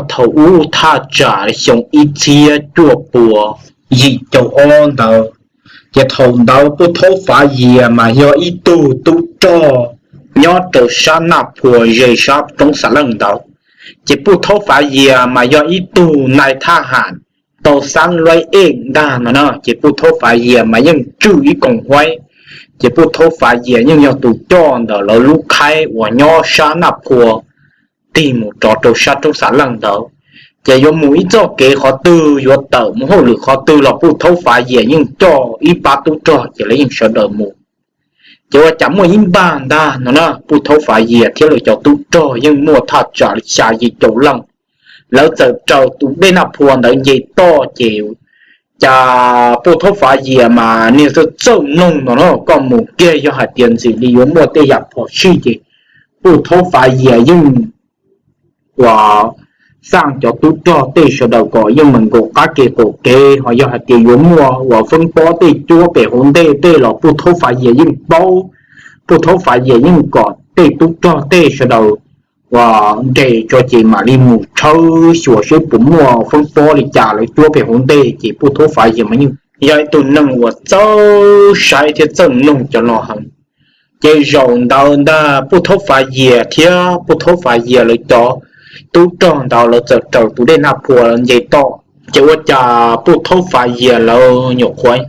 Thaum ub thaj tsam xyoo ib txhiab cuaj puas yim caum ob ntawd, ces thaum ntawd Pub Thaub Fav Yias mas yog ib tug tub rog nyob rau sab Naj Phua ze sab roob Xav Leej ntawd. Ces Pub Thaub Fav Yias mas yog ib tug nai thaj ham tau xab luab ej ntag no na. Ces Pub Thaub Fav Yias mas yeej tswj ib koom huaib, ces Pub Thaub Fav Yias yeej yog tus coj ntawm lawv lub khaib uas nyob sab Naj Phua tig mus rov rau sab roob Xav Leej ntawd. Ces yuav mus ib txoj kev qhov twg, yuav tawm mus hauj lwm qhov twg los Pub Thaub Fav Yias yeej coj ib pab tub rog ces lawv yeej sawv daws mus. Ces ua cas muaj ib npag ntag no na, Pub Thaub Fav Yias thiab lawv cov tub rog yeej muaj thaj tsam xya yim caum leej, lawv txawm raws tus dej Naj Phua ntawd nce toj. Ces cas Pub Thaub Fav Yias mas niag txawj txawj mloog no na, koj mus kiag yog hais tias ntxim li yuav muaj tej yam phom sij ces Pub Thaub Fav Yias yeej ua xaj cov tub rog tej sawv daws kom yeej meem nkaum qab kev qaum kev, ho yog hais tias yuav muaj uas feeb pob tej cuab pem hauv ntej tej los Pub Thaub Fav Yias yeej paub. Pub Thaub Fav Yias yeej kom tej tub rog tej sawv daws uas nres tso ces mam li mus tshawb xyuas seb puas muaj feeb pob li cas lawv cuab pem hauv ntej. Ces Pub Thaub Fav Yias mas yeej yog ib tug neeg uas txawj saib thiab txawj mloog cov no heev. Ces zaum ntawd ntag Pub Thaub Fav Yias thiab Pub Thaub Fav Yias lawv cov tub rog ntawd lawv txawm raws tus dej Naj Phua nce toj. Ces ua cas Pub Thaub Fav Yias lawv nyuam qhuav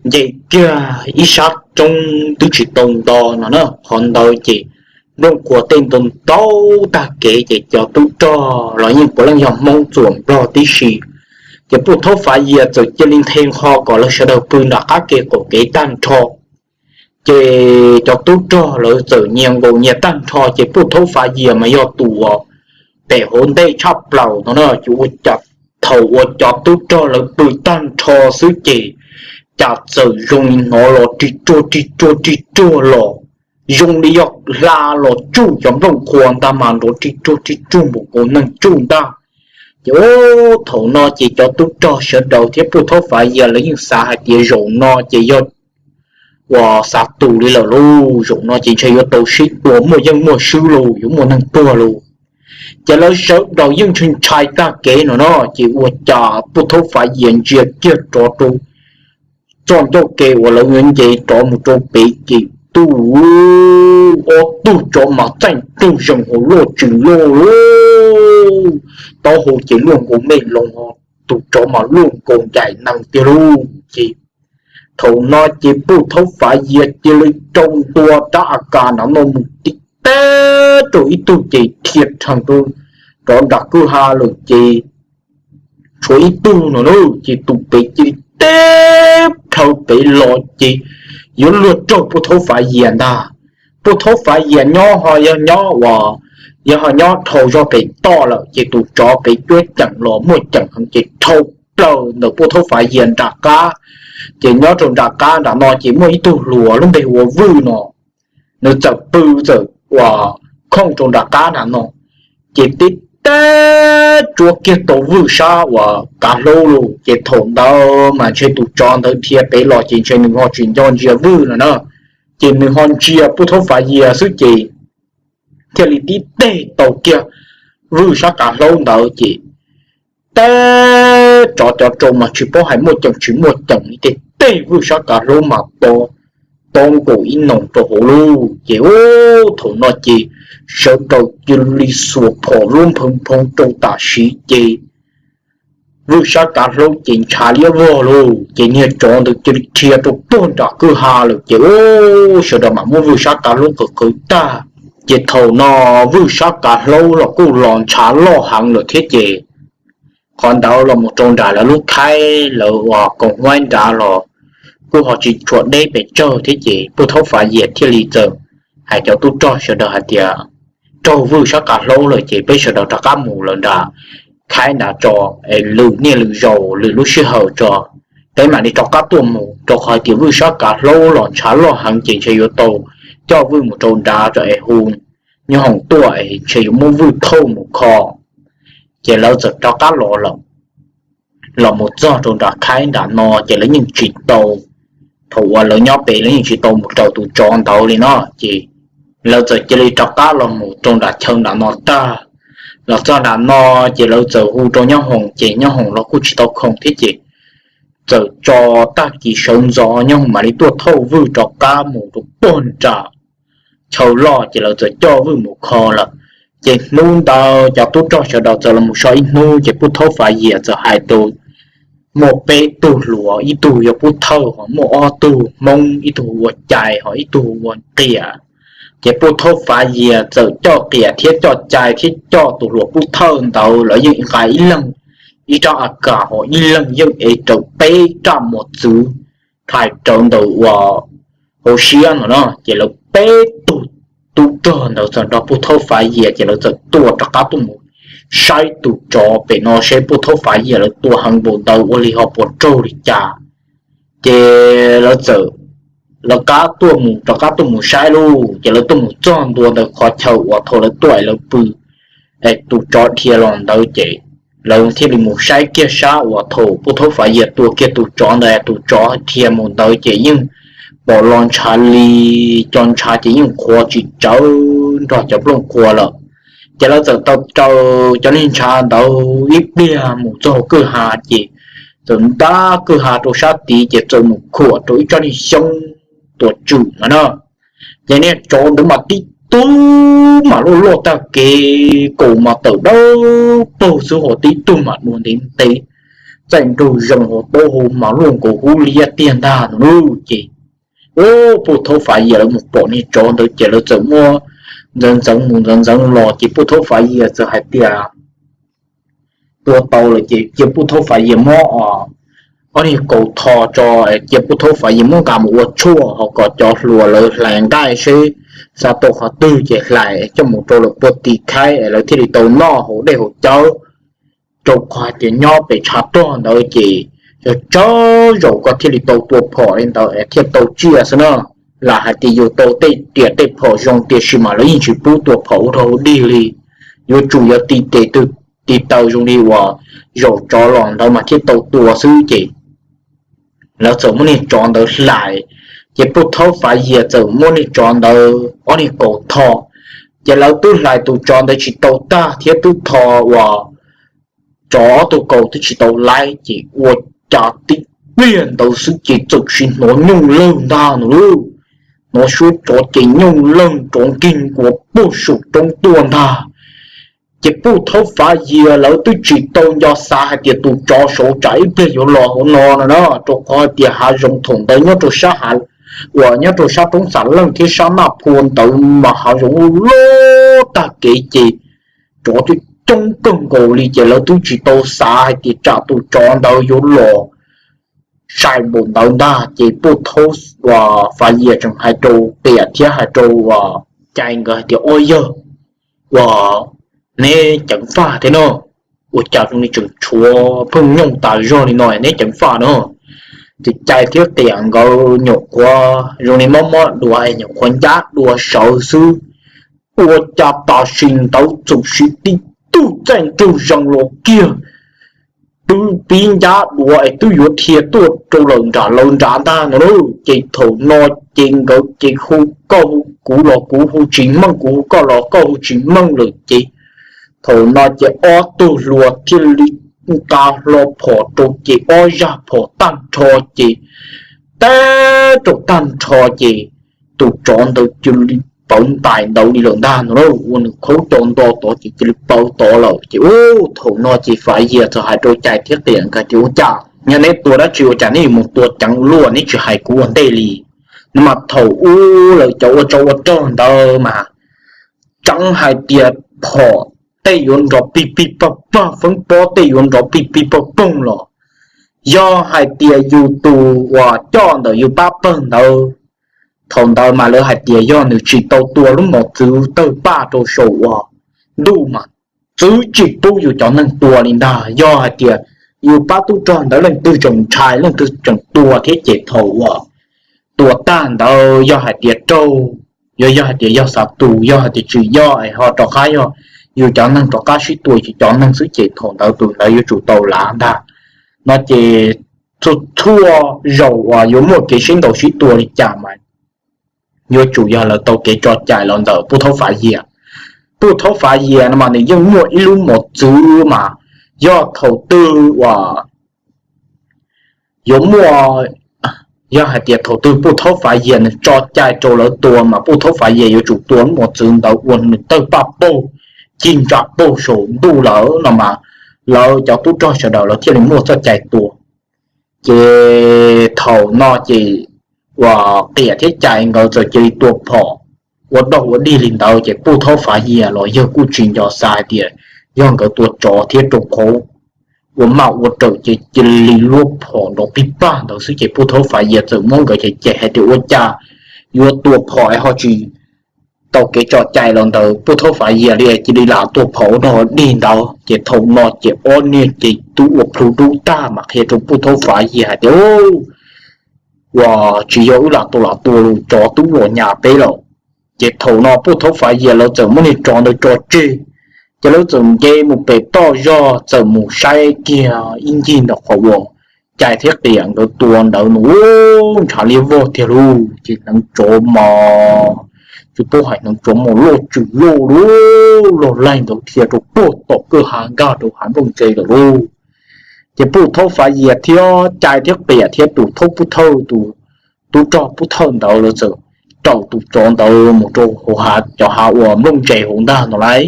nce kiag ib sab roob twb tsis tau nto no na, qhov ntawd ces nplooj qhuav tej ntau ntau tag kev, ces cov tub rog los yeej puav leej yog Hmoob txuas Nplog tib si. Ces Pub Thaub Fav Yias txawm cia li nthe nqho kom lawv sawv daws pw nram qab kev qaum kev tag nrho. Ces cov tub rog lawv txawm nyias nkaus nyias tag nrho, ces Pub Thaub Fav Yias mas yog tus uas pem hauv ntej tshaj plaws no na. Ces ua cas thaum uas cov tub rog lawv pw tag nrho xwb ces cas txawm zoo li hnov los rig ruag rig ruag rig ruag los, zoo li yog hla los tsuj cov nplooj qhuav ntag mas nrov rig ruag rig ruag npaum nkaus neeg tsuj ntag. Ces thaum no ces cov tub rog sawv daws thiab Pub Thaub Fav Yias lawv yeej xav hais tias zaum no ces yog uas xav tus li lawm lauj, zaum no ces ntshe yuav tau sib tua muaj yeej muaj swb lauj, yuav muaj neeg tuag lauj. Ces lawv sawv daws yeej ntshai ntshai tag kev no na, ces ua cas Pub Thaub Fav Yias ntsia kiag rov rau txoj ncauj ke uas lawv yuav nce rov mus rau pem ces tub ob tug tsov mas txaij tug zees hauv loj tshwm loj lauj, taub hau ces luaj nkaus me loos, tus tsov mas luaj nkaus ncaim nees tiag lauj. Ces thaum no ces Pub Thaub Fav Yias cia li rau ntua rab A Kas nram no mus tib teb rau ib tug ces dhia rhees rau rov nram kwj ha lawm ces tshuav ib tug no na, ces tus pem cia li teb plhaw pem los ces yuav luag raug Pub Thaub Fav Yias ntag. Pub Thaub Fav Yias nyob ho yog nyob uas yog ho nyob dhau zog pem toj lawm ces tus tsov pem cuab ceem los muaj ceem heev ces dhau plaws ntawm Pub Thaub Fav Yias nram qab. Ces nyob rau nram qab nram no ces muaj ib tug hluas lub npe hu ua Vwj no, nws txawm pw txawm uas khooj rau nram qab nram no, ces tib teb tsuab kiag tau Vwj sab uas kav hlaub lauj. Ces thaum ntawd mas ntshe tus tsov ntawd dhia pem los ces ntshe nws ho tsis nco ntsia Vwj no na, ces nws ho ntsia Pub Thaub Fav Yias xwb ces thiaj li tib teg tau kiag Vwj sab kav hlaub ntawd ces teb tsov cov rau mas tsis paub hais muaj ceem tsis muaj ceem li, tib teg Vwj sab kav hlaub mas to tob nkaus ib noos rau hauv lauj. Ces thaum no ces sawv daws cia li xuas phom lub nphoo nphoo rau tam sim ces Vwj sab kav hlaub ces ntshav liab vog lauj. Ces niag tsov ntawd cia li dhia rau puag nram kwj ha lawm ces sawv daws mam muab Vwj sab kav hlaub qws qws tag. Ces thaum no Vwj sab kav hlaub los kuj los ntshav loj heev lawm thiab ces qhov ntawd los mus rau nram lawv lub khaib lawv uas koom huaib nrad los kuj ho tsis tshua deb pes tsawg thiab ces Pub Thaub Fav Yias thiaj li txawm hais cov tub rog sawv daws hais tias raug Vwj sab kav hlaub lawm ces peb sawv daws rov qab mus lawm nram khaib nrad tso, es lwm niaj lwm zaus lwm lub sij hawm tso peb mam li rov qab tuaj mus, rau qhov hais tias Vwj sab kav hlaub los ntshav loj heev ces ntshe yuav tau coj Vwj mus rau nrad tso es hu nyob hoom tuaj es ntshe yuav muab Vwj thauj mus kho. Ces lawv txawm rov qab los lawm. Los mus txog rau nram khaib nram no ces lawv yeej tsis tau, thaum uas lawv nyob pem lawv yeej tsis tau mus raws tus tsov ntawd li no ces lawv txawm cia li rov qab los mus rau nram chaw nram no tag. Los txog nram no ces lawv txawm hu rau Nyob Hoom ces Nyob Hoom los kuj tsis tau khoom thiab ces txawm tso tag kis sawv ntxov Nyob Hoom mam li tuaj thauj Vwj rov qab mus rau pog nram chaw loj ces lawv txawm coj Vwj mus kho lawm. Ces hnub ntawd cov tub rog sawv daws txawm los so ib hnub ces Pub Thaub Fav Yias txawm hais rau muaj peb tug hluas, ib tug yog Pub Thawj, ho muaj ob tug Hmoob, ib tug ua Cai ho ib tug ua Qias. Ces Pub Thaub Fav Yias txawm coj Qias thiab coj Cai thiab coj tus hluas Pub Thawj ntawd, lawv yeej nqa ib leeg ib rab A Kas ho ib leeg yeej ev rawv peb raj mos txwv rhais rawv ntawm uas hauv siab no na. Ces lawv peb tug tub rog ntawd txawm nrog Pub Thaub Fav Yias ces lawv txawm tuaj rov qab tuaj mus saib tus tsov pem no seb Pub Thaub Fav Yias lawv tua heev npaum ntawd ua li ho puas raug li cas. Ces lawv txawm lawv qab tuaj mus rov qab tuaj mus saib lauj, ces lawv tuaj mus txog ntua ntawm qhov chaw uas thaum lawv tuaj es lawv pw es tus tsov dhia los ntawd ces lawv thiaj li mus saib kiag sab uas thaum Pub Thaub Fav Yias tua kiag tus tsov ntawd, tus tsov dhia mus ntawd ces yeej pom los ntshav li cov ntshav ces yeej qhuav tsis tsawv nrog cov nplooj qhuav lawm. Ces lawv txawm tau raws cov niag ntshav ntawd ib pliag mus txog hauv kwj ha ces txawm ntab kwj ha rau sab tid ces txawm mus khuam rau ib tsob niag xyoob tuam tswm no na. Ces niag tsov ntawd mas tib tug mas luaj luaj tag kev, kaus mas tawm dawb paug xwb ho tib tug mas dua ntev ntev, txaij nraug zoo ho taub hau mas luaj nkaus hub liab tiag ntag no lauj. Ces ub, Pub Thaub Fav Yias lawv mus pom niag tsov ntawd ces lawv txawm muab ntxeev ntxeev mus ntxeev ntxeev los ces Pub Thaub Fav Yias txawm hais tias tua tau lawm ces cia Pub Thaub Fav Yias muab ob niag kaus tho tso, cia Pub Thaub Fav Yias muab nqa mus ua tshuaj ho kom cov hluas lawv hlais nqaij seb xav tau qhov twg ces hlais coj mus rau lawv puag tim khaib es lawv thiaj li tau noj haus dej haus cawv. Rau qhov hais tias nyob pem tshav rog ntawd ces yog tsawg zaus koj thiaj li tau tua phom li ntawd es thiaj tau tsiaj xwb na. Lam hais tias yus tau tej riam tej phom zoo tiam sis mas lawv yeej tsis pub tua phom ua rau dig li, yuav tsum yog ti tes ti taw zoo li uas zaum tsov los ntawd mas thiaj tau tua xwb ces lawv txawm muab niag tsov ntawd hlais, ces Pub Thaub Fav Yias txawm muab niag tsov ntawd ob niag kaus tho, ces lawv twb hlais tus tsov ntawd tsis tau tag thiab twb tho uas tsov ob tug kaus twb tsis tau laib ces ua cas tib pliag ntawd xwb ces txawm sim hnov nyooj leeg ntag no lauj. Hnov suab tsov ces nyooj leeg rov nkeeg nkuas puag saum roob tuaj ntag. Ces Pub Thaub Fav Yias lawv twb tsis tau nco xav hais tias tus tsov saum tsam ib pliag yuav los hauv no no na, rau qhov hais tias hav zoov thaum ntawd nyob rau sab hav uas nyob rau sab roob Xam Leej thiab sab Naj Phua ntawd mas hav zoov loj loj tag kev ces tsov coob coob kawg nkaus li ces lawv twb tsis tau xav hais tias tsam tus tsov ntawd yuav los sai npaum ntawd ntag ces Pub Thaub Fav Yias tseem hais rau Qias thiab hais rau Cai nkawd hais tias, Ua yawg, ua, neb ceev faj thiab no, ua cas zoo li tseem tshuav pheej nyooj tas zog li no neb ceev faj no? Ces Cai thiab Qias nkawd nyuam qhuav zoo li mob mob dua es nyuam qhuav ncab dua sawv xwb, ua cas tam sim ntawd txawm sim tib tug txaij nraug zoo los kiag, twb pib ncab dua es twb yuav dhia tuaj rau lawm nram lawv nrad ntag no lauj. Ces thaum no ces nkawd ces hu koj hu kuv los kuv hu tsis meej, kuv hu koj los koj hu tsis meej lawm ces thaum no ces ob tug hluas thiaj li nqa hlo phom rau ces ob zaj phom tag nrho ces teb rau tag nrho ces tus tsov ntawd cia li pawv ntais ntawd li lawm ntag no lauj. Ua nws khaub cau nto tod ces cia li pawv tod lawm ces ub, thaum no ces Fav Yias txawm hais rau Cai thiab Qias nkawd tias, Ua cas yog neb tua dab tsi ua cas neb yuav mus tua ceev luaj neb tsis hais kuv ua ntej li? No mas thaum ub lawv cov ua tsov ua rog ntawd mas tseev hais tias phom tej yuav nrov pig pig pog pog, feeb pob tej yuav nrov pig pig pog poog los yog hais tias yus tus uas coj ntawm yus pab pawg ntawd, thaum ntawd mas lawv hais tias yog nws tsis tau tua lub mos txwv tawg paj rau saum uas ntuj mas txwv tsis pub yus cov neeg tua li ntag. Yog hais tias yus pab tub rog ntawd leej twg tseem ntshai leej twg tseem tua thiab ces thaum uas tua tag ntawd yog hais tias raug, yog, yog hais tias yog xav tus, yog hais tias tsis yog es ho rov qab yog yus cov neeg rov qab sib tua yus cov neeg xwb ces thaum ntawd tus ntawd yuav tsum tau lav ntag. No ces txhua txhua zaus uas yuav muaj kev sib ntaus sib tua li cas mas yuav tsum yog lawv tau kev tso cai los ntawm Pub Thaub Fav Yias. Puj Thaub Fav Yias no mas nws yeej muaj ib lub mos txwv mas yog thaum twg uas yuav muaj, yog hais tias thaum twg Puj Thaub Fav Yias nws tso cai rau lawv tua mas Puj Thaub Fav Yias yuav tsum tua lub mos txwv ntawd ua nws tawg paj paug, cig ntsa paug saum ntuj lawm no mas lawv cov tub rog sawv daws lawv thiaj li muaj txoj cai tua. Ces thaum no ces uas Qias thiab Cai nkawd txawm cia li tua phom ua dog ua dig li ntawd ces Puj Thaub Fav Yias los yawg kuj tsis nco xav hais tias yog nkawd tua tsov thiab rau qhov ua maj ua rawm ces cia li luab phom nrov pig pag ntawd xwb ces Puj Thaub Fav Yias txawm muab nkawd cem cem hais tias ua cas yuav tua phom es ho tsis tau kev tso cai los ntawd Puj Thaub Fav Yias li cia li lam tua phom ua dog ua dig ntawd ces thaum no ces ob niag ces twb ua plhu dub tag mas qhia rau Puj Thaub Fav Yias hais tias uas tsis yog wb lam tau lam tua los tsov twb los nyas peb lawm. Ces thaum no Puj Thaub Fav Yias lawv txawm muab niag tsov ntawd tso tseg, ces lawv txawm nce mus pem toj zog txawm mus saib kiag ib ncig ntawm qhov uas Cai thiab Qias nkawd tua ntawd no, ntshav liab vog tiag lauj. Ces hneev tsov mas tsis paub hais hneev tsov mas loj tsws loj lauj, loj laig ntawd dhia rau puag tom kwj ha nkag rau hav nplooj ntse lawm lauj. Ces Puj Thaub Fav Yias thiab Cai thiab Qias thiab tus thaub Pub Thawj, tus tub rog Pub Thawj ntawd lawv txawm raws tus tsov ntawd mus rau hauv hav, cov hav uas nplooj ntse hauv ntag no lauj.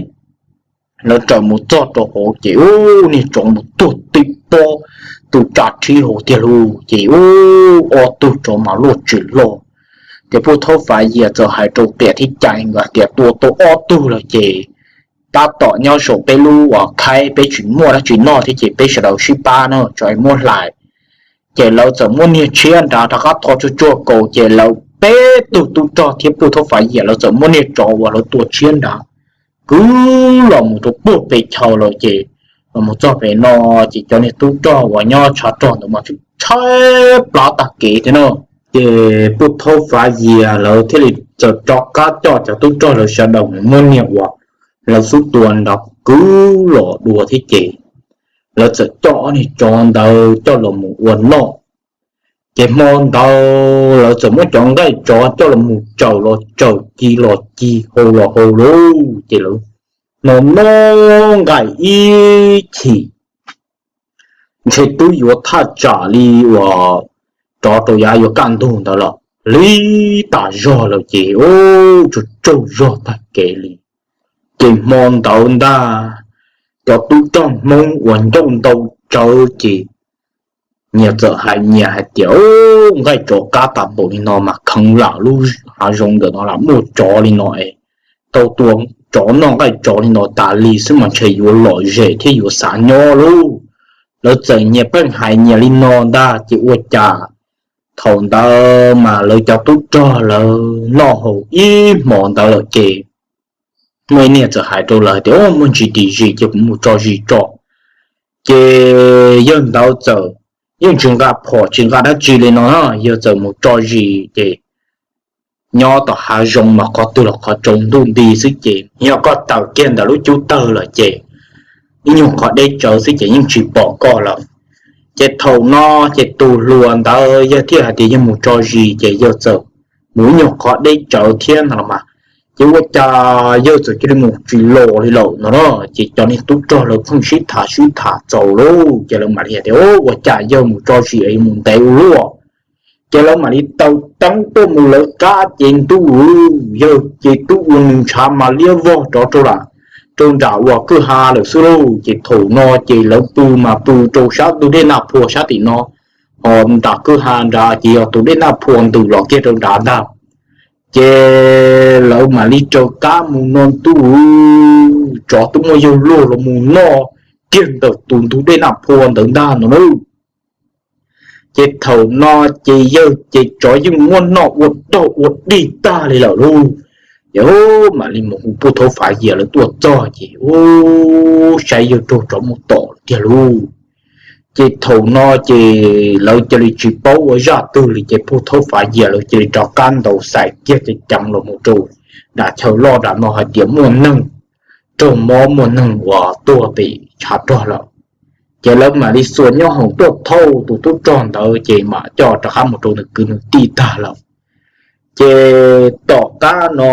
Lawv raws mus txog rau hauv ces ub, niag tsov mus tuag tib pob, tus tsa rhib hauv tiag lauj. Ces ub, ob tug tsov mas loj tsis loj. Ces Puj Thaub Fav Yias txawm hais rau Qias thiab Cai nkawd tias tua tau ob tug lawm ces tab tom nyob saum peb lub uas khaib, peb tsis muaj dab tsi noj thiab ces peb sawv daws sib pab na, tsov muab hlais. Ces lawv txawm muab niag tshiab nrad rov qab tho tsuag tsuag kaus ces lawv peb tug tub rog thiab Puj Thaub Fav Yias lawv txawm muab niag tsov uas lawv tua tshiab nrad kwv los mus rau puag pem chaw lawm ces los mus txog pem no ces cov niag tub rog uas nyob tshav rog ntawd mas tshaib plab tag kev thiab no. Ces Puj Thaub Fav Yias lawv thiaj li txawm rov qab coj cov tub rog lawv sawv daws mus muab niag uas lawv xub tua nrad kwv los dua thiab ces lawv txawm coj ob niag tsov ntawd coj los mus ua noj. Ces hmo ntawd lawv txawm muab cov nqaij tsov coj los mus tsaws los tsaws, ci los ci, hau los hau lauj. Ces lawv noj noj nqaij ib chim ntshe twb yuav thaj tsam li uas rov rau yav yuav kaj ntug ntawd lawm, lig tas zog lawm ces ub, tsaug tsaug zog tag kev li. Ces hmo ntawd ntag, cov tub rog Hmoob uas ncauj ntau tsawv ces nyias txawm hais nyias hais tias, nqaij tsov qab tas npaum li no mas kheev lam lub hav zoov ntawm no lam muaj tsov li no es tau tua tsov noj nqaij tsov li no tas li xwb mas ntshe yuav lom zem thiab yuav xav nyob lauj. Lawv txawm nyias pheej hais nyias li no ntag ces ua cas thaum ntawd mas lawv cov tub rog lawv noj haus ib hmos ntawd lawm ces muaj ib niag txawm hais rau lawv tias, muaj ntsis dim zis ces kuv mus tso zis tso. Ces yawg ntawd txawm yeej tsis nqa phom tsis nqa dab tsi li no, yawg txawm mus tso zis ces nyob tom hav zoov mas qhov twg los qhov tsaus ntuj nti xwb ces yog koj tawm kiag ntawm lub cub tawg lawm ces ib nyuag qhov deb tsawv xwb ces yeej tsis pom koj lawm. Ces thaum no ces tus hluas ntawd yawg thiaj hais tias yawg mus tso zis ces yawg txawm mus ib nyuag qhov deb tsawv thiab no los mas, ces ua cas yawg txawm cia li mus tsis los li lawm no na. Ces cov niag tub rog lawv pheej sib tham sib tham txaus lauj ces lawv mam li hais tias, ua cas yawg mus tso zis es mus ntev ua luaj. Ces lawv mam li taw teeb tuaj mus lawv qab ces ntuj, yawg ces twb ua nws ntshav mas liab vog rov rau lam rau nram uas kwj ha lawm xwb lauj. Ces thaum no ces lawv pw mas pw rau sab tus dej Naj Phua sab tim no, ho nram kwj ha nrad ces yog tus dej Naj Phua ntws los kiag rau nrad ntag. Ces lawv mam li raws qab mus no ntuj, tsov twb muaj yawg luag los mus noj kiag ntawm tus ntug dej Naj Phua ntawd ntag no na. Ces thaum no ces yawg ces tsov yeej muab noj ua dog ua dig tag li lawm lauj. Ces mam li mus hu Pub Thaub Fav Yias lawv tuaj txog ces ub, saib yawg raug tsov muab tom tiag lauj. Ces thaum no ces lawv cia li tsis paub ua zaj twg li ces Pub Thaub Fav Yias lawv cia li rov qab ntaus xais kiag ceev ceev los mus rau nram chaw loj nram no hais tias muaj neeg raug mob muaj neeg uas tuag pem tshav rog lawm. Ces lawv mam li xuas nyob hoom tuaj thauj tus tub rog ntawd ces mam coj rov qab mus rau nws kwv nws tij tag lawm. Ces tom qab no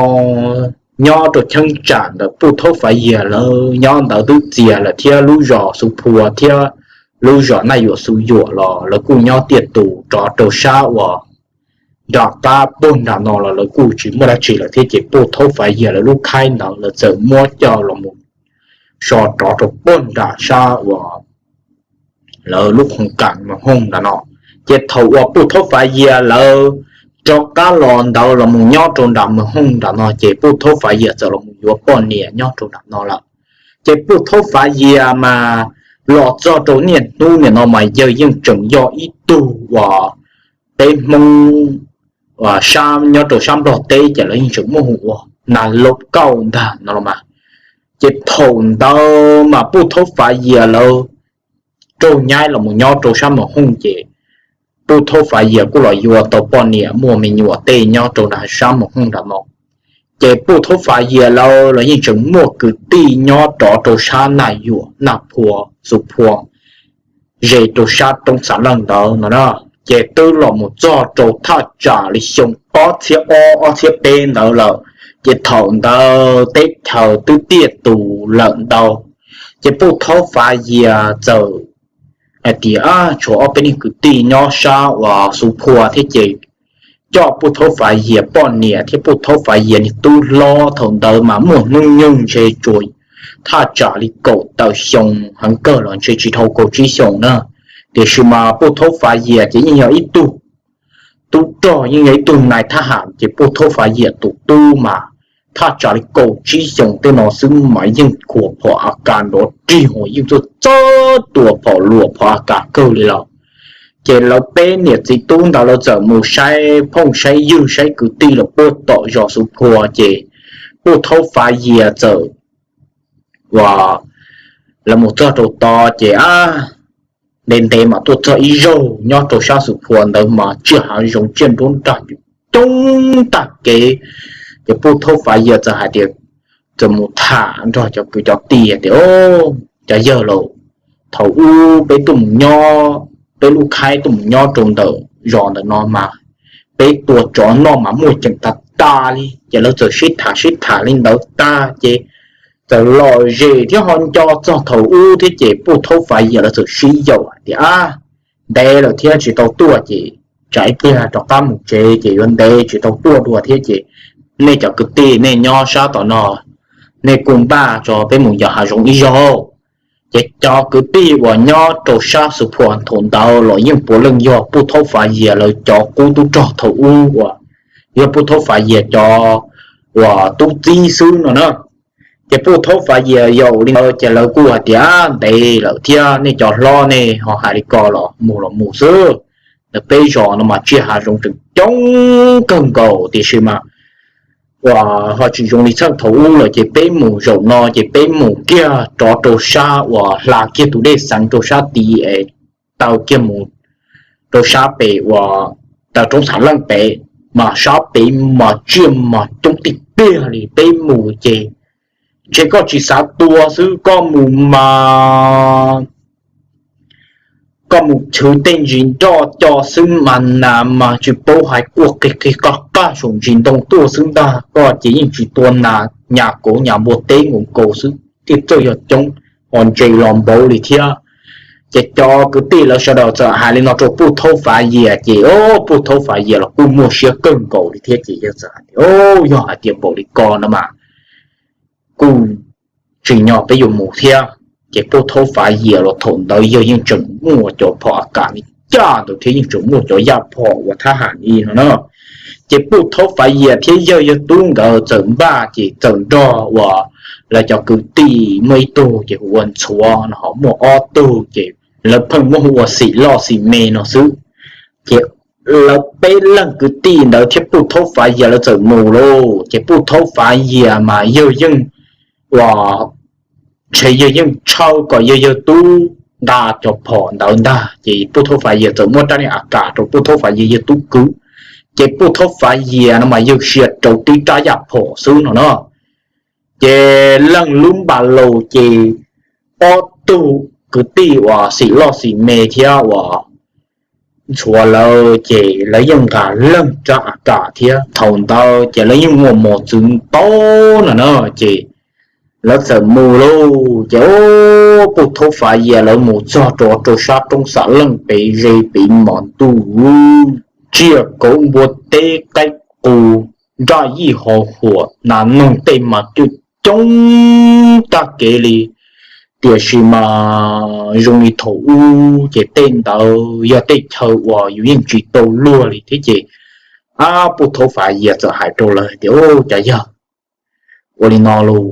nyob rau cheeb tsam ntawm Puj Thaub Fav Yias lawv nyob ntawd twb txias lawm thiab lub zos Xuv Phua thiab lub zos Naj Yuam Xuv Yuam los lawv kuj nyob tiaj tus rov rau sab uas nram qab puag nram no los lawv kuj tsis muaj dab tsi lawm thiab ces Puj Thaub Fav Yias lawv lub khaib ntawd lawv txawm muab coj los mus so rov rau puag nram sab uas lawv lub khoos kam Moos Hooj nram no. Ces thaum uas Puj Thaub Fav Yias lawv rov qab los ntawd los mus nyob rau nram Moos Hooj nram no ces Puj Thaub Fav Yias txawm los mus yuav poj niam nyob rau nram no lawm. Ces Puj Thaub Fav Yias mas los txog rau niaj hnub nim no mas yawg yeej tseem yog ib tug uas peb Hmoob sab nyob rau sab Nplog teb ces lawv yeej tseem muaj hu ua Nas Laus Kauj ntag no los mas. Ces thaum ntawd mas Puj Thaub Fav Yias lawv raug nyaib los mus nyob rau sab Moos Hooj ces Puj Thaub Fav Yias kuj los yuav tau poj niam muaj me nyuam tej nyob rau nram sab Moos Hooj nram no. Ces Puj Thaub Fav Yias lawv los yeej tseem muaj kwv tij nyob rov rau sab Naj Yuam, Naj Phua, Xuv Phua, ze rau sab roob Xav Leej ntawd no na. Ces twb los mus txog rau thaj tsam li xyoo ob txhiab ob ob txhiab peb ntawd lawm. Ces thaum ntawd teb chaws twb tiaj tus lawm ntau. Ces Puj Thaub Fav Yias txawm hais tias tshuav ob peb neeg kwv tij nyob sab uas Xuv Phua thiab ces coj Puj Thaub Fav Yias poj niam thiab Puj Thaub Fav Yias niag tub hlob thaum ntawd mas muaj hnub nyoog ntshe tsuas thaj tsam li kaum tawm xyoo heev kawg los ntshe tsis dhau kaum tsib xyoo na. Tiam sis mas Puj Thaub Fav Yias ces yeej yog ib tug tub rog, yeej yog ib tug nais thab ham ces Puj Thaub Fav Yias tus tub mas thaj tsam li kaum tsib xyoo tej no xwb mas yeej khuam phom A Kas nrov rig hos yeej txawj txawj tua phom luam phom A Kas kawg li lawm. Ces lawv peb niam txiv tub ntawd lawv txawm mus saib phooj saib ywg saib kwv tij lawm puag tom zos Xuv Phua ces Puj Thaub Fav Yias txawm uas lawv mus txog rau tod ces ab ntev ntev mas tuaj txog ib zaug nyob rau sab Xuv Phua ntawd mas tsiaj hav zoov tsiaj nruab nrag coob tag kev. Ces Puj Thaub Fav Yias txawm hais tias txawm mus tham nrog cov kwv cov tij tias, Cov yawg laus, thaum ub peb tuaj mus nyob, peb lub khaib tuaj mus nyob rau ntawm zos ntawm no mas peb tua tsov noj mas muaj ceem tag tas li. Ces lawv txawm sib tham sib tham li ntawd tag ces txawm lom zem thiab ho nco txog thaum ub thiab ces Puj Thaub Fav Yias lawv txawm sib yaum hais tias, Ab, ntev lawm thiab tsis tau tuaj ces tsam ib pliag rov qab mus tsev ces yuav ntev tsis tau tuaj dua thiab ces nej cov kwv tij nej nyob sab tom no, nej kuj npaj tso peb mus yos hav zoov ib zaug. Ces cov kwv tij uas nyob rau sab Xuv Phua thaum ntawd los yeej puav leej yog Puj Thaub Fav Yias lawv cov qub tub rog thaum ub uas yog Puj Thaub Fav Yias cov uas tub txib xwb no na. Ces Puj Thaub Fav Yias yaum li ntawd ces lawv kuj hais tias, Ntev lawm thiab nej cov hlob nej ho hais li ko los mus los mus xwb. Ntawm peb zos no mas tsiaj hav zoov tseem coob kawg nkaus tiam sis mas uas ho tsis zoo li txheej thaum ub lawm ces peb mus zaum no ces peb mus kiag rov rau sab uas hla kiag tus dej xeev rau sab tid es taw kiag mus rau sab pem uas taw roob Xav Leej pem mas sab pem mas tsiaj mas coob tiag tiag li. Peb mus ces ntshe koj tsis xav tua xwb, koj mus mas koj mus chwv tej ntsis nroj co xwb mas nas mas tsis paub hais quaj qig qig qaj qaj saum ntsis ntoo tuaj xwb ntag. Koj ces yeej tsis tua nas, nyas kauv nyas npua teb nkaus nkaus xwb thiaj txawj yog coob, ho ntses los npaum li thiab. Ces cov kwv tij lawv sawv daws txawm hais li no rau Puj Thaub Fav Yias ces o, Puj Thaub Fav Yias los kuj muaj siab kawg nkaus li thiab ces yawg txawm hais tias, O, yog hais tias npaum li ko no mas kuj tsim nyog peb yuav mus thiab. Ces Puj Thaub Fav Yias los thaum ntawd yawg yeej tseem muaj cov phom A Kas li cas ntawd thiab yeej tseem muaj cov yaj phom uas thab ham li no na. Ces Puj Thaub Fav Yias thiab yawg yawg tub nkawd txawm npaj ces txawm nrog uas lawv cov kwv tij muaj ib tug ces hu ua Ntxhuav no ho muaj ob tug ces lawv pheej muab hu ua Xim Loj Xim Me no xwb. Ces lawv peb leeg kwv tij ntawd thiab Puj Thaub Fav Yias lawv txawm mus lauj. Ces Puj Thaub Fav Yias mas yawg yeej uas ntshe yawg yeej tshawb kom yawg yawg tub nqa cov phom ntawd ntag ces Puj Thaub Fav Yias txawm muab rab niag A Kas rau Puj Thaub Fav Yias yawg tub kwv. Ces Puj Thaub Fav Yias no mas yawg sia rau tib rab yaj phom xwb no na. Ces leej lub npas laus ces ob tug kwv tij uas Xim Loj Xim Me thiab uas ntxhuav lawv ces lawv yeej nqa leej rab av ram thiab. Thaum ntawd ces lawv yeej muaj mos txwv ntau no na, ces lawv txawm mus lauj. Ces ub, Pub Thaub Fav Yias lawv mus txog rau rau sab roob Xam Leej pem ze pem mos ntuj, tsiaj kauv npua teb qaib qus nraj yij hos huam nas noog tej mas coob coob tag kev li. Tiam sis mas zoo li thaum ub ces tej ntawd yog tej chaw uas yus yeej tsis tau luag li thiab ces, ab, Pub Thaub Fav Yias txawm hais rau lawv tias, Ub, cov yawg, ua li no lauj,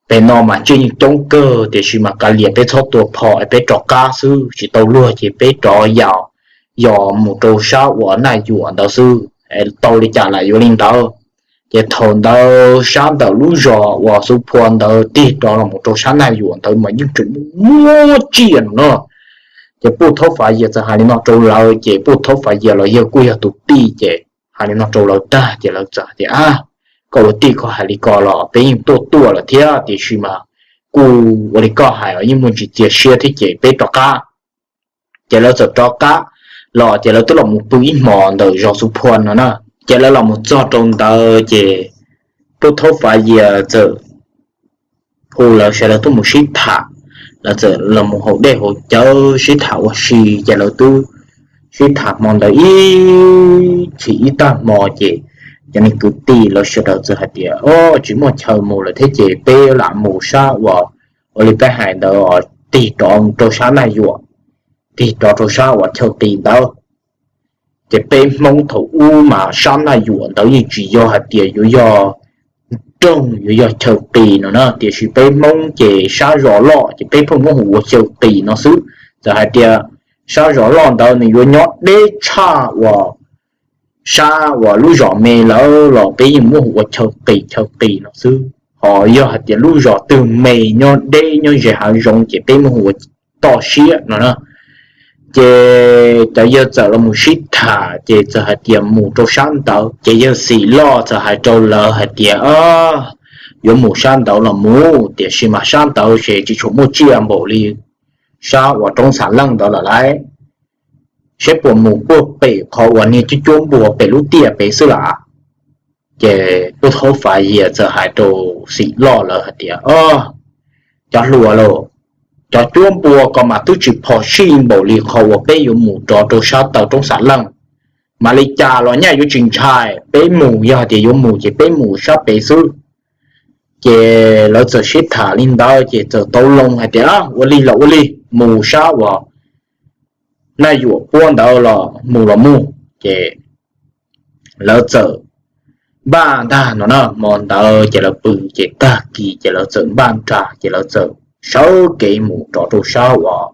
pem no mas tsiaj yeej coob kawg, tiam sis mas kav liam peb txhob tua phom es peb rov qab xwb, tsis tau luag ces peb rov yos, yos mus rau sab uas Naj Yuam ntawd xwb, tau li cas lam yuav li ntawd. Ces thaum ntawd sab ntawm lub zos uas Xuv Phua ntawd tig rov los mus rau sab Naj Yuam ntawd mas yeej tseem muaj tsiaj no na. Ces Pub Thaub Fav Yias txawm hais li no rau lawv, ces Pub Thaub Fav Yias los yawg kuj yog tus tij, ces hais li no rau lawv tag ces lawv txawm tias, Ab, koj ua tij koj hais li ko los peb yeej tuaj tuaj lawm thiab, tiam sis mas kuj ua li koj hais os, yeej muaj ntsis txias siab thiab ces peb rov qab. Ces lawv txawm rov qab los ces lawv twb los mus pw ib hmos ntawm zos Xuv Phua no na. Ces lawv los mus txog rau ntawd ces Pub Thaub Fav Yias txawm hu lawv sawv daws tuaj mus sib tham. Lawv txawm los mus haus dej haus cawv sib tham ua si, ces lawv twb sib tham hmo ntawd ib chim ib tag hmo ces cov niag kwv tij lawv sawv daws txawm hais tias, Ob, tsis muaj chaw mus lawm thiab ces peb lam mus sab uas, ua li peb hais ntawd os, tig rov rau sab Naj Yuam, tig rov rau sab uas chaw qis ntawd. Ces peb Hmoob thaum ub mas sab Naj Yuam ntawd yeej tsis yog hais tias yuav yog nroog yuav yog chaw qis no na, tiam sis peb Hmoob ces sab zos loj ces peb pheej muab hu ua chaw qis no xwb. Txawm hais tias sab zos loj ntawd nws yuav nyob deb tshaj uas sab uas lub zos me lawm los peb yeej muab hu ua chaw qis chaw qis no xwb. Ho yog hais tias lub zos twg me nyob deb nyob ze hav zoov ces peb muab hu ua toj siab no na. Ces cov yawg txawm los mus sib tham ces txawm hais tias mus rau sab ntawd. Ces yawg Xim Loj txawm hais rau lawv hais tias, Yuav mus sab ntawd los mus, tiam sis mas sab ntawd ces tsis tshua muaj tsiaj npaum li sab uas roob Xam Leej ntawd lawm lauj. Saib puas mus puag pem qhov uas niag cuab cuab npua pem lub tiaj pem xwb lawm. Ces Pub Thaub Fav Yias txawm hais rau Xim Loj lawv hais tias, Ob, cov hluas lauj, cov cuab npua ko mas twb tsis phom sij npaum li qhov uas peb yuav mus rov rau sab taw roob Xam Leej. Mas li cas los nyaj yuav tsis ntshai, peb mus, yog hais tias yuav mus ces peb mus sab pem xwb. Ces lawv txawm sib tham li ntawd ces txawm tau loo hais tias, Ua li los ua li, mus sab uas Naj Yuam puab ntawd los mus los mus. Ces lawv txawm npaj ntag no na, hmo ntawd ces lawv pw, ces tag kis ces lawv txawm npaj nrag, ces lawv txawm sawv kev mus rov rau sab uas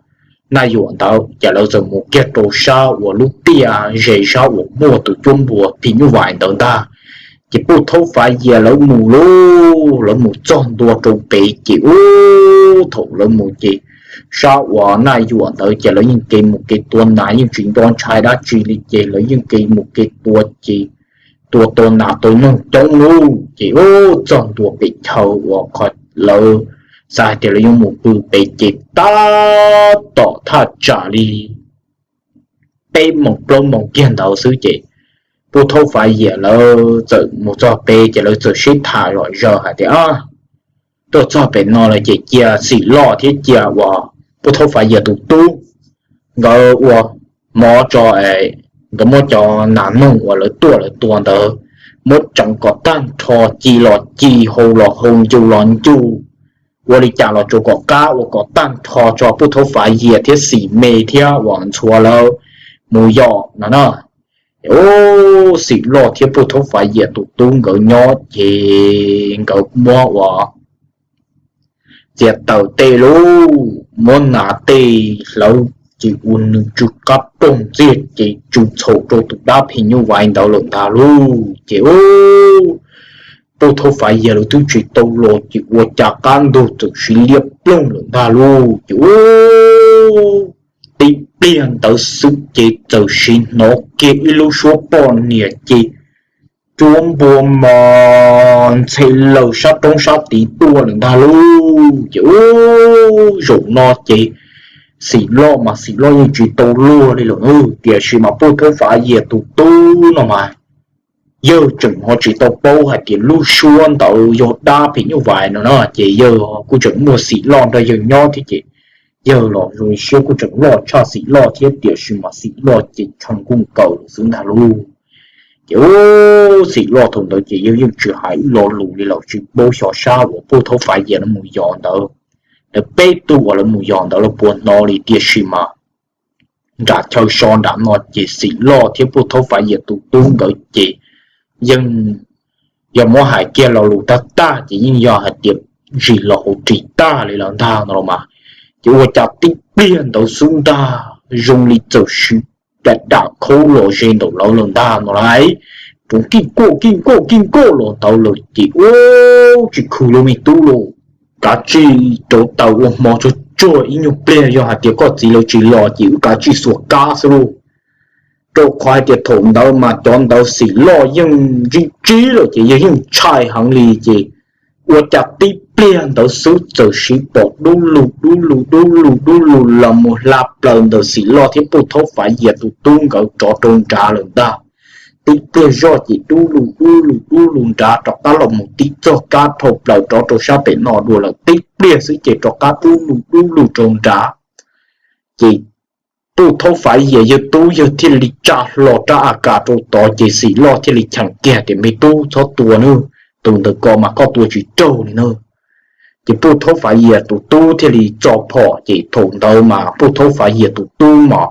Naj Yuam ntawd, ces lawv txawm mus kiag rau sab uas lub tiaj ze sab uas muaj tus cuab npua phim nyuj vais ntawd ntag. Ces Pub Thaub Fav Yias lawv mus lauj, lawv mus txog ntua rau pem ces ub, thaum lawv mus ces sab uas Naj Yuam ntawd ces lawv yeej kev mus kev tua nas, yeej tsis nco ntshai dab tsi li, ces lawv yeej kev mus kev tua ces tua tau nas tau noog coob lauj. Ces ub, txog ntua pem chaw uas qhov lawv xav hais tias lawv yuav mus pw pem ces tab tom thaj tsam li peb moos plaub moos kiag ntawd xwb ces Pub Thaub Fav Yias lawv txawm mus txog pem ces lawv txawm sib tham zom zaws hais tias, Tuaj txog pem no lawm ces cia Xim Loj thiab cia uas Pub Thaub Fav Yias tus tub nkawd ua mov tso, nkawd muab cov nas noog uas lawv tuaj lawv tua ntawd muab tseev kom tag nrho, ci los ci, hau los hau, ncu los ncu, ua li cas los tsuas kom qab ua kom tag nrho tso Pub Thaub Fav Yias thiab Xim Me thiab uas ntxhuav lawv mus yos no na. Ub, Xim Loj thiab Pub Thaub Fav Yias tus tub nkawd nyob ces nkawd muab ua txiav taws tej lauj, muab nas tej hlawv ces ua nws tsw qab rooj ntxiag ces tsw txhaum rau tus dab phim nyuj vais ntawd lawm ntag lauj. Ces ub, Pub Thaub Fav Yias lawv twb tsis tau los ces ua cas qab ntug txawm siv liab ploog lawm ntag lauj. Ces ub, tib pliag ntawd xwb ces txawm siv hnov kiag ib lub suab poj niam ces cuab npua mas ntxhe laws sab roob sab tid tuaj lawm ntag lauj. Ces ub, zaum no ces Xim Loj mas Xim Loj yeej tsis tau luag li lawm, tiam sis mas Puj Thaub Fav Yias tus tub no mas yawg tseem ho tsis tau paub hais tias lub suab ntawd yog dab phim nyuj vais no na, ces yawg kuj tseem muaj Xim Loj nrog yawg nyob thiab ces yawg los zoo siab kuj tseem loj tshaj Xim Loj thiab, tiam sis mas Xim Loj ces tshee kuj nkaus lawm xwb ntag lauj. Ces ub, Xim Loj thaum ntawd ces yawg yeej tsis hais ib lo lus li lawm, tsis paub xyov sab uas Puj Thaub Fav Yias lawv mus yos ntawd, lawv peb tug uas lawv mus yos ntawd lawv puas hnov li, tiam sis mas nram chaw so nram no ces Xim Loj thiab Puj Thaub Fav Yias tus tub nkawd ces yeej, yog muab hais kiag lo lus tag tag ces yeej yog hais tias zis los hauv ris tag li lawm ntag no los mas. Ces ua cas tib pliag ntawd xwb ntag zoo li txawm siv dam dam khaub los ze ntawm lawv lawm ntag no lauj. Roov kij kuaj kij kuaj kij kuaj los ntawd lawm ces ub, tsis khwv li me tub lauj, kav tsij rauv taws ua hmo tsuag tsuag ib nyuag pliag, yog hais tias koj txiv lawv tsis los ces wb kav tsij xuas kab xwb lauj. Rau qhov hais tias thaum ntawd mas cov ntawd Xim Loj yeej ntsib ntsib lawm ces yawg yeej ntshai heev li ces ua cas tib pliag ntawd xwb txawm siv pom dub lug dub lug dub lug dub lug los mus hla plaws ntawm Xim Loj thiab Puj Thaub Fav Yias tus tub nkawd rov rau nrad lawm ntag. Tib pliag zoj ces dub lug dub lug dub lug nrad rov qab los mus tib txoj kab dhau plaws rov rau sab pem no dua lawm, tib pliag xwb ces rov qab dub lug dub lug rau nrad. Ces Puj Thaub Fav Yias yawg tub yawg thiaj li tsa hlo rab A Kas rau tod ces Xim Loj thiaj li cheem kiag tias me tub txhob tua nawb, tus ntawd ko mas koj tua tsis raug li nawb. Ces Puj Thaub Fav Yias tus tub thiaj li tso phom ces thaum ntawd mas Puj Thaub Fav Yias tus tub mas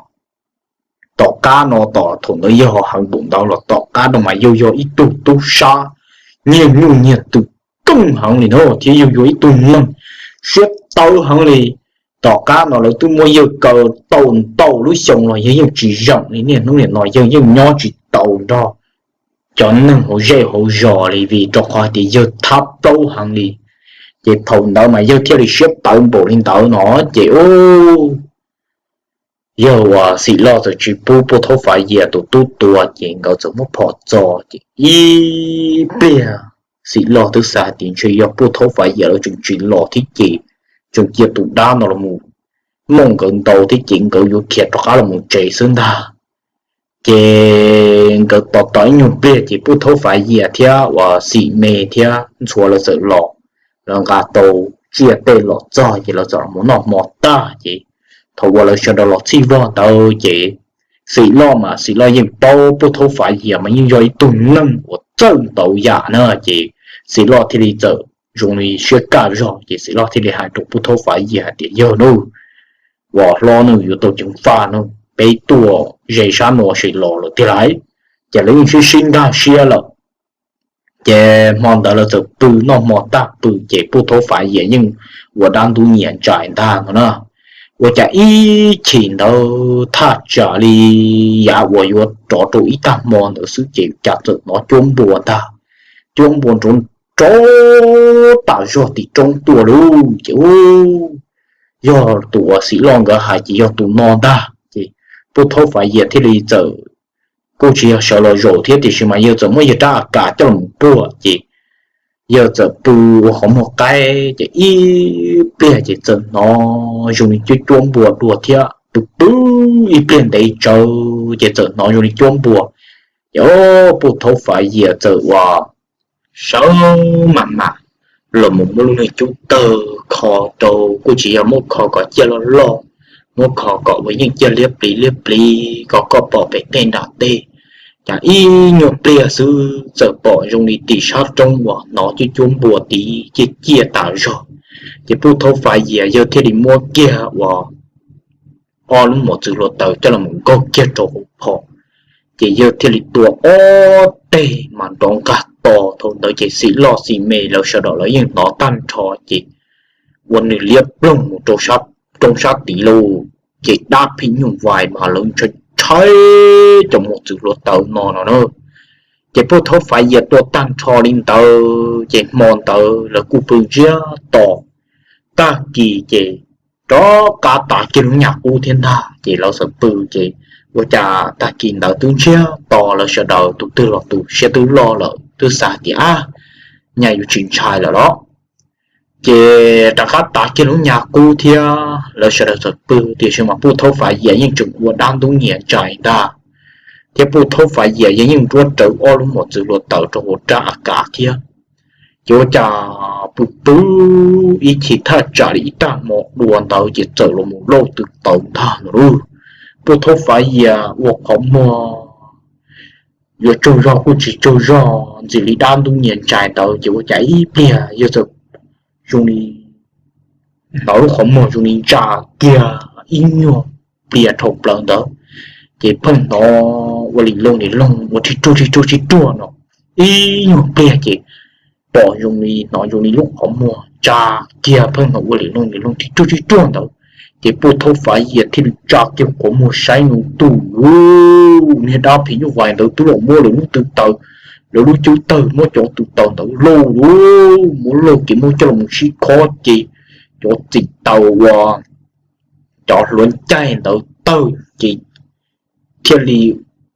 tom qab no, tom thaum ntawd yawg ho heev npaum ntawd los tom qab no mas yawg yog ib tug tub sab nyiag nyuj nyiag twm koob heev li no thiab yawg yog ib tug neeg siab tawv heev li. Tom qab no lawv twb muab yawg kaw tau ntau lub xyoo los yawg yeej tsis zeem li, niaj hnub nim no yawg yeej nyob tsis tau nrog cov neeg hauv zej hauv zos li vim rau qhov tias yawg thab plaub heev li. Ces thaum ntawd mas yawg thiaj li siab tawv npaum li ntawd no ces ub, yawg uas Xim Loj txawm tsis pub Puj Thaub Fav Yias tus tub tua ces nkawd txawm muab phom txo ces ib pliag Xim Loj twb xav hais tias ntshe yog Puj Thaub Fav Yias lawv tseem tsis los thiab ces tseem cia tus dab no los mus mooj nkawd ntau thiab ces nkawd yuav khiav rov qab los mus tsev xwb ntag. Ces nkawd tos tos ib nyuag pliag ces Puj Thaub Fav Yias thiab uas Xim Me thiab Ntxhuav lawv txawm los, lawv nqa tau tsiaj tej los txog ces lawv txawm los noj hmo tag ces thaum uas lawv sawv daws los txhij vog ntawd ces Xim Loj mas Xim Loj yeej paub Puj Thaub Fav Yias mas yeej yog ib tug neeg uas txawj ntau yam na ces Xim Loj thiaj li txawm zoo li siab kaj zog ces Xim Loj thiaj li hais rau Puj Thaub Fav Yias hais tias yawg nawb, uas hlob nws yuav tau ceev faj no, peb tuaj ze sab no ces los lawm tiag lauj. Ces lawv yeej sib sib nkag siab lawm. Ces hmo ntawd lawv txawm pw noj hmo tag pw ces Puj Thaub Fav Yias yeej ua dab ntub nyias ntsais ntag no na. Ua cas ib chim ntawd thaj tsam li yav uas yuav rov rau ib tag hmo ntawd xwb ces cas txawm hnov cuab npua ntag, cuab npua nrov nrov tas zog tim roob tuaj lauj. Ces ub, yog tus uas Xim Loj nkawd hais ces yog tus no ntag ces Puj Thaub Fav Yias thiaj li txawm, kuj tsis yog sawv los zaum thiab tiam sis mas yawg txawm muab yawg rab A Kas coj los puag ces yawg txawm pw ua qhov muag qaib ces ib pliag ces txawm hnov zoo li cuab cuab npua dua thiab, pw pw ib pliag ntev tsawv ces txawm hnov zoo li cuab npua. Ces Puj Thaub Fav Yias txawm ua sawv mam mam los mus muab lub niag cub tawg kho rau, kuj tsis yog muab kho kom ciaj loj loj, muab kho kom uas yeej ciaj liab pliv liab pliv kom koj pom pem tej nram tej. Cas ib nyuag pliag xwb txawm pom zoo li tim sab roob uas hnov cuab cuab npua tid ciaj ciaj tas zog. Ces Puj Thaub Fav Yias yawg thiaj li muab kiag uas ob lub mos txwv hluav taws coj los nkaug kiag rau hauv phom, ces yawg thiaj li tua ob teg mas nrov nqag to. Thaum ntawd ces Xim Loj Xim Me lawv sawv daws lawv yeej hnov tag nrho ces ua nws liab ploog mus rau roob sab tid lauj. Ces dab phim nyuj vais mas lawv ntshai ntshai cov mos txwv hluav taws no no na. Ces Puj Thaub Fav Yias tua tag nrho li ntawd ces hmo ntawd lawv kuj pw ntsiag to. Tag kis ces rov qab tav kiag lub nyuag qub thiab ntag ces lawv txawm pw ces ua cas tag kis ntawd twb ntsiag to lawv sawv daws tus twg los tus siab twb loj lawm twb xav tias ab, nyaj yuav tsis ntshai lawm los. Ces rov qab tav kiag lub nyuag qub thiab lawv sawv daws txawm pw, tiam sis mas Puj Thaub Fav Yias yeej tseem ua dab ntub nyias ntsais ntag, thiab Puj Thaub Fav Yias yeej yeej nruab rawv ob lub mos txwv hluav taws rau hauv rab a kav thiab. Ces ua cas pw pw ib chim thaj tsam li ib tag hmo dua ntawd ces txawm los mus lauj tw taws ntag no lauj. Puj Thaub Fav Yias ua qhov muag yuav tsaug zog kuj tsis tsaug zog ntxim li dab ntub nyias ntsais ntawd, ces ua cas ib pliag yog txawm zoo li hnov lub qhov muag zoo li ntsa kiag ib nyuag pliag dhau plaws ntawd, ces pheej hnov ua li looj li looj ua rig ruaj rig ruaj rig ruaj no ib nyuag pliag ces pom zoo li hnov zoo li lub qhov muag ntsa kiag, pheej hnov ua li looj li looj rig ruaj rig ruaj ntawd, ces Puj Thaub Fav Yias thiaj li tsa kiag qhov muag saib no, tus niag dab phim nyuj vais ntawd twb los muab lawv lub tw taws, lawv lub cub tawg muab cov tw taws ntawd lauj lauj, muab lauj ces muab coj los sib khob ces cov txim taws uas cov hluav ncaig ntawd tawg ces thiaj li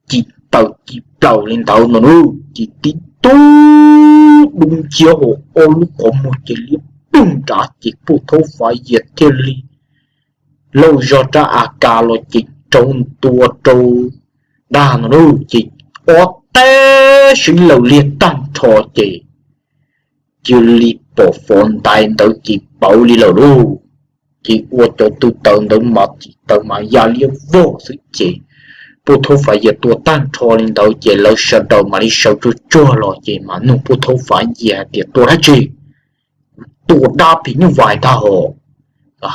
ci taws ci plaws li ntawd no lauj, ces tib tug dub nciab hauv ob lub qhov muag ces liab ploog nrad ces Puj Thaub Fav Yias thiaj li lauj zog rab a kav los ces rau ntua rau dag no lauj, ces ob teg sib laws liag tag nrho ces cia li pom fov ntais ntawd ces pauv li lawm lauj. Ces ua cov tw taws ntawd mas txim taws mas ya liab vog xwb ces Puj Thaub Fav Yias tua tag nrho li ntawd ces lawv sawv daws mam li sawv tsuag tsuag los ces mam nug Puj Thaub Fav Yias hais tias tua dab tsi? Tua dab phim nyuj vais ntag hos.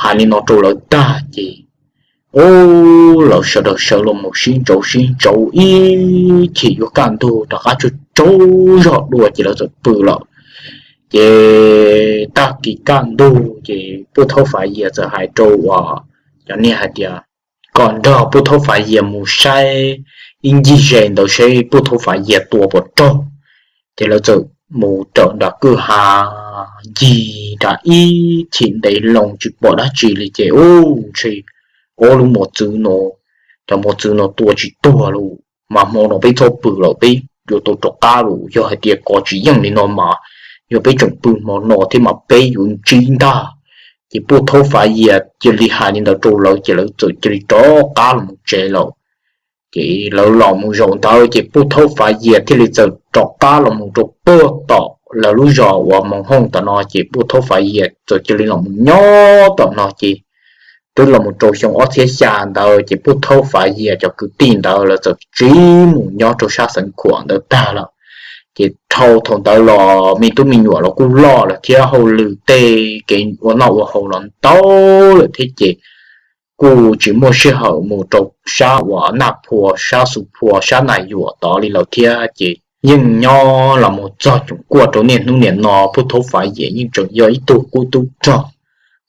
Hais li no rau lawv tag ces lawv sawv daws sawv los mus sib ntsauv sib ntsauv ib chim yuav kaj ntug rov qab tsaug tsaug zog dua ces lawv txawm pw lawm. Ces tag kis kaj ntug ces Puj Thaub Fav Yias txawm hais rau uas cov niag hais tias kom nrog Puj Thaub Fav Yias mus saib ib ncig ze ntawd seb Puj Thaub Fav Yias tua puas raug. Ces lawv txawm mus raws nram kwj ha ncig nram ib chim ntev loo tsis pom dab tsi li ces ub ntshe ob lub mos txwv no, cov mos txwv no tua tsis tuag lawm mas hmo no peb txhob pw lawm, peb yuav tau rov qab lawm. Yog hais tias kov tsis yeej li no mas yog peb tseem pw hmo no thiab mas peb yuav ntsib ntag. Ces Puj Thaub Fav Yias cia li hais li ntawd rau lawv ces lawv txawm cia li rov qab los mus tsev lawm. Ces lawv los mus zaum ntawd ces Puj Thaub Fav Yias thiaj li txawm rov qab los mus rau puag tom lawv lub zos uas Moos Hooj tom no ces Puj Thaub Fav Yias txawm cia li los mus nyob tom no ces twb los mus rau xyoo ob txhiab xya ntawd ces Puj Thaub Fav Yias cov kwv tij ntawd lawv txawm tsiv mus nyob rau sab Xeev Khuam ntawd tag lawm. Ces dhau thaum ntawd los me tub me nyuam los kuj loj lawm thiab hauj lwm tej kev ua noj ua haus los ntau lawm thiab ces kuj tsis muaj sij hawm mus rau sab uas Naj Phua, sab Xu Phua, sab Naj Yuam tod li lawm thiab ces yeej nyob los mus txog tsoom kuaj rau niaj hnub niam no Puj Thaub Fav Yias yeej tseem yog ib tug qub tub rog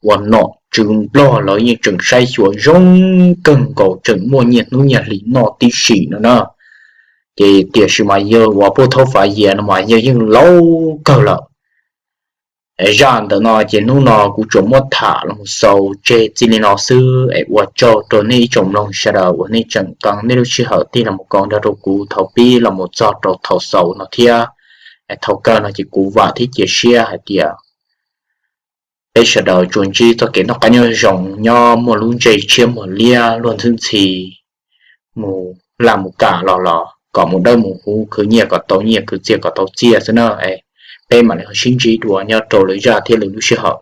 uas nom tswv Nplog lawv yeej tseem saib xyuas zoo kawg nkaus, tseem muaj nyiaj hnub nyiaj hli noj tib si no na. Ces tiam sis mas yawg uas Puj Thaub Fav Yias no mas yawg yeej laus kawg lawm. Zaj ntawm no ces hnub no kuv tsuas muab tham los mus xaus tseg txij li no xwb es ua tsaug rau nej ib tsoom mloog sawv daws uas nej tseem koom nej lub sij hawm tig los mus koom nrog rau kuv thaum pib los mus txog rau thaum xaus no thiab. Thaum kawg no ces kuv vam thiab cia siab hais tias peb sawv daws tsuas ntsib txoj kev noj qab nyob zoo, nyob muaj lub ntsej tshiab muag liab luag ntxhi ntxhi, mus laj mus kam los los kom mus dawb mus huv, khwv nyiaj kom tau nyiaj, khwv txiaj kom tau txiaj xwb na. Peb mam li ho sib ntsib dua nyob rau lwm zaj thiab lwm lub sij hawm.